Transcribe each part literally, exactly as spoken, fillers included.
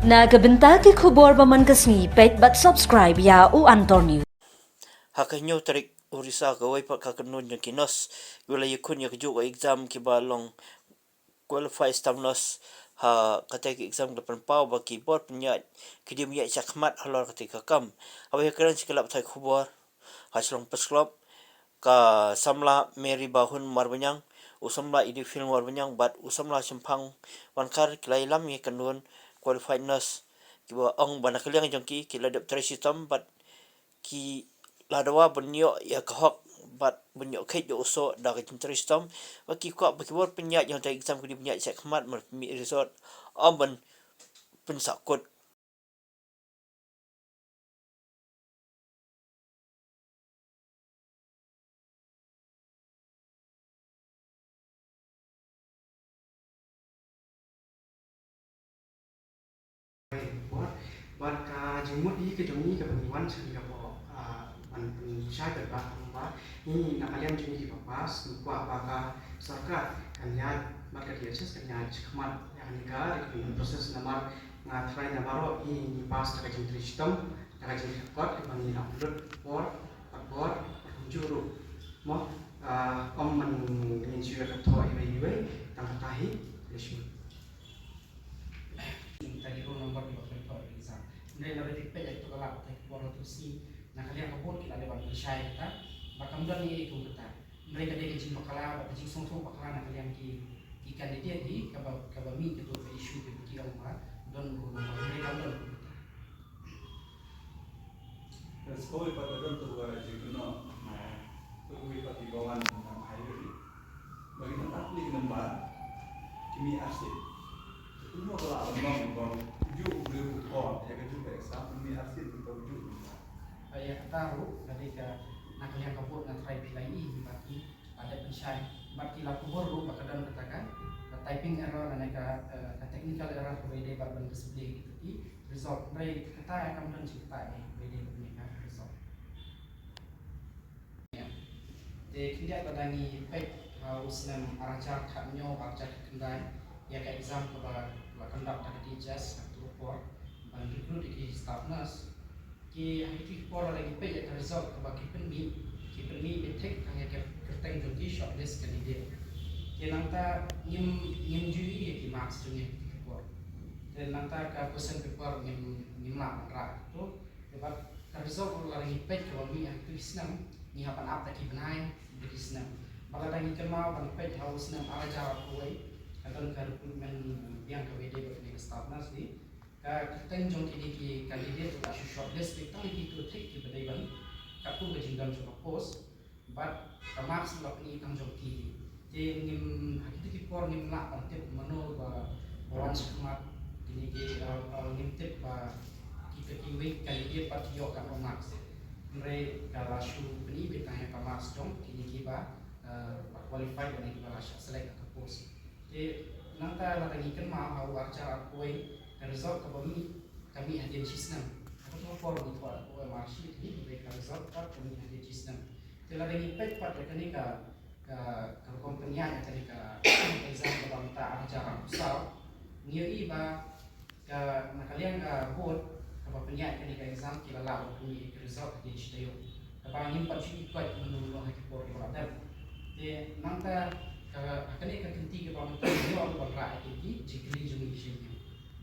Na ka bynta ki khubor ba man ka sngi, peit bad subscribe ïa U Antor News. Ha ka hynñiew tarik u Risaw, kawei pat ka kynhun jong ki nurse kiba la ïakhun ïa kajuh ka exam, kiba long qualified staff nurse, ha kata ka exam ki la pynpaw ba ki bor pynïaid ki dei ban ïaid shakhmat halor kata ka kam. Haba ïakren sha ki lad pathai khubor ha Shillong Press Club, ka samla Mary Bahun Marbaniang, u samla Idifil Marbaniang bad u samla Shemphang Wankar ki la ïalam ïa ka kynhun qualified nurse, kiba ong ba na ka liang jong ki, ki la dep trei shitom bad ki la dawa ban ïoh ïa ka hok bad ban ïoh kheit ïa u soh da ka jingtrei shitom, ba ki kwah ba ki bor pynïaid ïa kata ka exam ki dei ban ïaid shakhmat, mar ki mih result ym ban pynsahkut. Bad ka jingmut hi ka jong ngi kaba ngi wan sha kane ka por, ah, ban pynshai bad ba, ba ngi na ka liang jong ngi kiba pass, ngi kwah ba ka sorkar kan ïaid bad ka D H S kan ïaid shakhmat ïa kane ka recruitment process, namar nga tharai na baroh hi ngi pass da ka jingtrei shitom, da ka jingkyrkhu kaba ngi nang lut por bad por bad kumjuh ruh, mo, ah, ym man ngin shu ïa ka thoh iwei iwei, tang kata hi. Khublei shibun. Kita ki roll number kiba pynpaw ïa ka exam. Hynrei lada phi peit ïa kito ki lad pathai khubor ha kito ki sngi, na ka liang ka board ki la dep ban pynshai ïa kata ba kam don ei ei kum kata. Hynrei ka dei ka jingbakla bad ka jingsngewthuh bakla na ka liang ki, ki candidate hi kaba, kaba mih kato ka issue kaba ki ong ba don roll number, hynrei kam don kum kata. Te sa kawei pat ka don to ka jingkynnoh, eh, to kawei pat kiba wan na ka high rate. Ba ki nang tap ïa ki number, ki mih arsien. Te kumno ka lah ban long ba ujuh u briew u thoh ïa kajuh ka exam, un mih arsien, un thoh ujuh u number. Ïa kata ruh ka dei ka, na ka liang ka board nga tharai phi la ïohi ba ki la dep pynshai bad ki la kubur ruh ba ka don kata ka, ka typing error lane ka, eh, ka technical error kaba ïadei bad ban display kito ki result. Hynrei kata kam don shi kata, eh, kaba ïadei bad kane ka result. Te khyndiat lada ngi peit ha u snem ar hajar khathynñiew ar hajar khatkhyndai, ïa ka exam kaba la conduct da ka D H S ha kato ka por ban recruit ïa ki staff nurse. Ki, ha kito ki por lada ngi peit ïa ka result kaba ki pynmih, ki pynmih beit thik tang ïa ka kyrteng jong ki shortlist candidate. Te nangta ngim, ngim ju ïohi ïa ki marks jong ngi ha kito ki por. Te nangta ka question paper ngim, ngim lah ban rah ïa kato. Te bad ka result ruh lada ngi peit kaba mih ha kito ki snem, ngi hap ban ap da ki bnai, da ki snem. Bad lada ngi kynmaw ban peit ha u snem ar hajar arphew wei, ka don ka recruitment, eh, biang kaba ïadei bad kane ka staff nurse hi. Ka kyrteng jong kine ki candidate ruh la shu shortlist beit tang ïa kito thik kiba dei ban katkum ka jingdon jong ka post, bad ka marks ruh la pyni tang jong ki. Te ngim, ha kito ki por ngim lah ban tip mano ba, ba wan shakhmat kine ki, uh, uh, ngim tip ba kita kiwei ki candidate pat ki ïoh katno marks. Hynrei ka la shu pyni beit tang ïa ka marks jong kine kiba, uh, ba qualified lane kiba la shah select ha ka post. Te nangta lada ngi kynmaw ha u ar hajar arphew wei, ka result kaba mih, ka mih hadien shisnem. Ha kato ka por ngi thoh arphew wei marksheet hi, hynrei ka result pat ka mih hadien shisnem. Te lada ngi peit pat ïa kane ka, ka, ka rukom pynïaid ïa kane ka exam kaba mynta ar hajar arphew saw, ngi ïohi ba ka, na ka liang ka board kaba pynïaid kane ka exam ki la lah ban pynmih ïa ka result hadien shi taïew. Kaba ngim pat shu ïohi kumno kumno ha ki por kiba la dep. Te nangta ka, ha kane ka kynti kaba mynta ngi ïoh ban rah ïa ki jingkylli jong ngi shisha.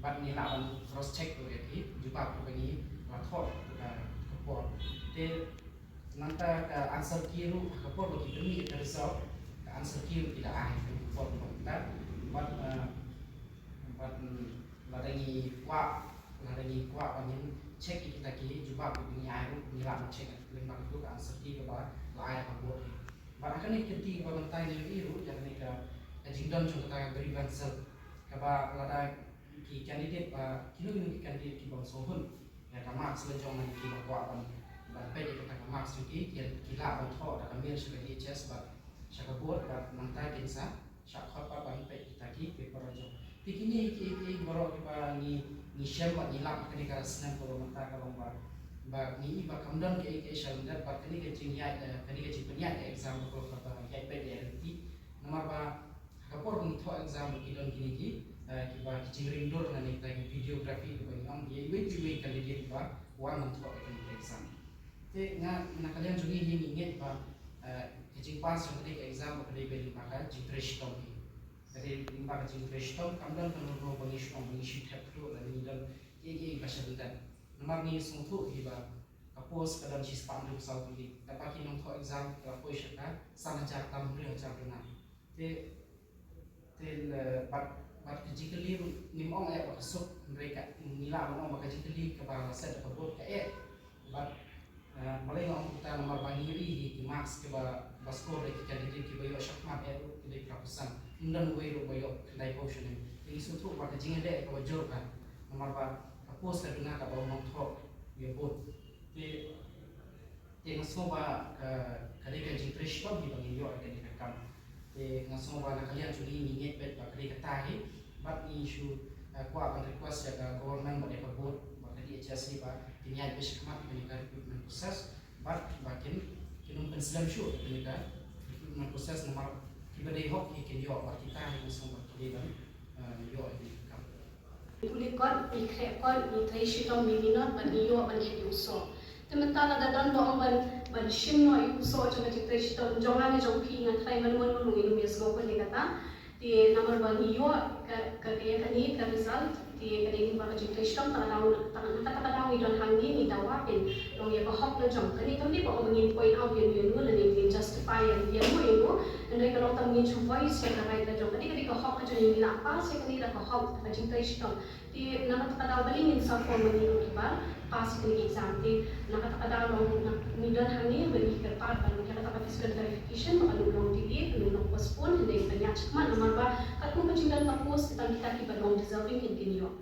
Bad ngi lah ban cross check ruh ïa ki jubab kiba ngi la thoh ha ka, ka por. Te nangta ka answer key ruh ha ka por ba ki pynmih ïa ka result, ka answer key ruh ki la ai ha ka por ba mynta. Bad, eh, bad, mm, lada ngi kwah, lada ngi kwah ban ngin check ïa kita ki jubab kiba ngi ai ruh, ngi lah ban check lyngba kato ka answer key kaba la ai ha ka board. Bad ha kane ka kynti kaba mynta ngi ïohi ruh ïa kane ka, ka jingdon jong kata ka grievance cell, kaba lada ki candidate ba kino kino ki candidate kiba sngewhun ïa ka marks la jong lane kiba kwah ban, ban peit ïa kata ka marks jong ki, ki, ki lah ban thoh da ka mail sha ka D H S bad sha ka board bad nangta kin sa shah khot pat ban peit kita ki paper la jong. Te kine kiei kiei baroh kiba ngi, ngi shem bad ngi lap ha kane ka snem kaba mynta ka long ba, ba ngi i ba kam don kiei kiei sha lyndet bad kane ka jingïaid, eh, kane ka jingpynïaid ka exam kaba, kaba ïaid beit ïaid ryntih. Namar ba ha ka por ba ngi thoh exam ba ki don kine ki, eh, kiba ki jingring dur lane kita ki videography kiba Iwei pa iwei i candidate ba wan nongthoh ïa kane ka exam. Te nga, na ka liang jong ngi hi ngi ngeit ba, eh, ka jingpass jong kane ka exam ba ka dei ba lyngba ka jingtrei shitom hi. Ka dei lyngba ka jingtrei shitom, kam don kano kano ba ngi shu ong ba ngi shu thep kduh lane ngi don kiei kiei ba sha lyndet. Namar ngi sngewthuh hi ba ka post ka don shispah hynriewphew saw tylli. Katba ki nongthoh exam ka la poi sha ka san hajar tam hynriew hajar duna. Te, te, eh, bad, bad ka jingkylli ruh ngim ong eh ba ka suk, hynrei ka, ngi lah ban ong ba ka jingkylli kaba la set da ka board ka eh. Bad, eh, balei nga ong kumta, namar ba ngi ïohi hi ki marks kiba, ba score da ki candidate kiba ïoh shakhmat eh ruh ki dei phraphew san. Ym don uwei ruh ba ïoh khyndaiphew shane. Te ngi sngewthuh ba ka jingïadei kaba jur ka. Namar ba ka post ka duna kaba u nongthoh ïa board. Te Te nga sngew ba ka, ka dei ka jingtrei shitom hi ba ngin ïoh ïa kane ka kam. Te nga sngew ba na ka liang jong ngi ngi ngeit beit ba ka dei kata hi. Bad ngi shu, eh, kwah ban request ïa ka government bad ïa ka board bad ka D H S hi ba kin ïaid beit shakhmat ïa kane ka recruitment process. Bad ba kin, kin ym pynslem shuh ïa kane ka recruitment process namar kiba dei hok hi kin ïoh bad kita hi nga sngew ba ki dei ban, eh, ïoh ïa kane ka kam. Ngi pule kot, ngi khreh kot, ngi trei shitom, ngi minot bad ngi ïoh ban leit ïa u soh. Te mynta lada don ba ong ban, ban shim noh ïa u soh jong ka jingtrei shitom jong nga ne jong phi, nga tharai mano mano ruh ngin ym ïasngew kane kata. Te namar ba ngi ïoh ka, ka, ka ïa kane ka result, te ka dei lyngba ka jingtrei shitom. Ta ka daw, ta, na kata ka daw ngi don hangne ngi dawa ban long ïa ka hok la jong. Kane kam dei ba ong ba ngin point out ïa uno uno lane ngin justify ïa uno uno. Hynrei ka long tang ngin shu voice ïa ka right la jong. Kane ka dei ka hok ka jong ngi, ngi la pass ïa kane da ka hok, da ka jingtrei shitom. Te na kata ka daw balei ngin sa form ba ngin ïoh kiba pass ïa kane ka exam. Te na kata ka daw long na, ngi don hangne ba ngi kyrpad ba ïa kata ka physical verification ba kan ym long delay, kan ym long postpone, hynrei ban ïaid shakhmat namar ba katkum ka jingdon ka post, tang kita kiba long deserving kin, kin ïoh.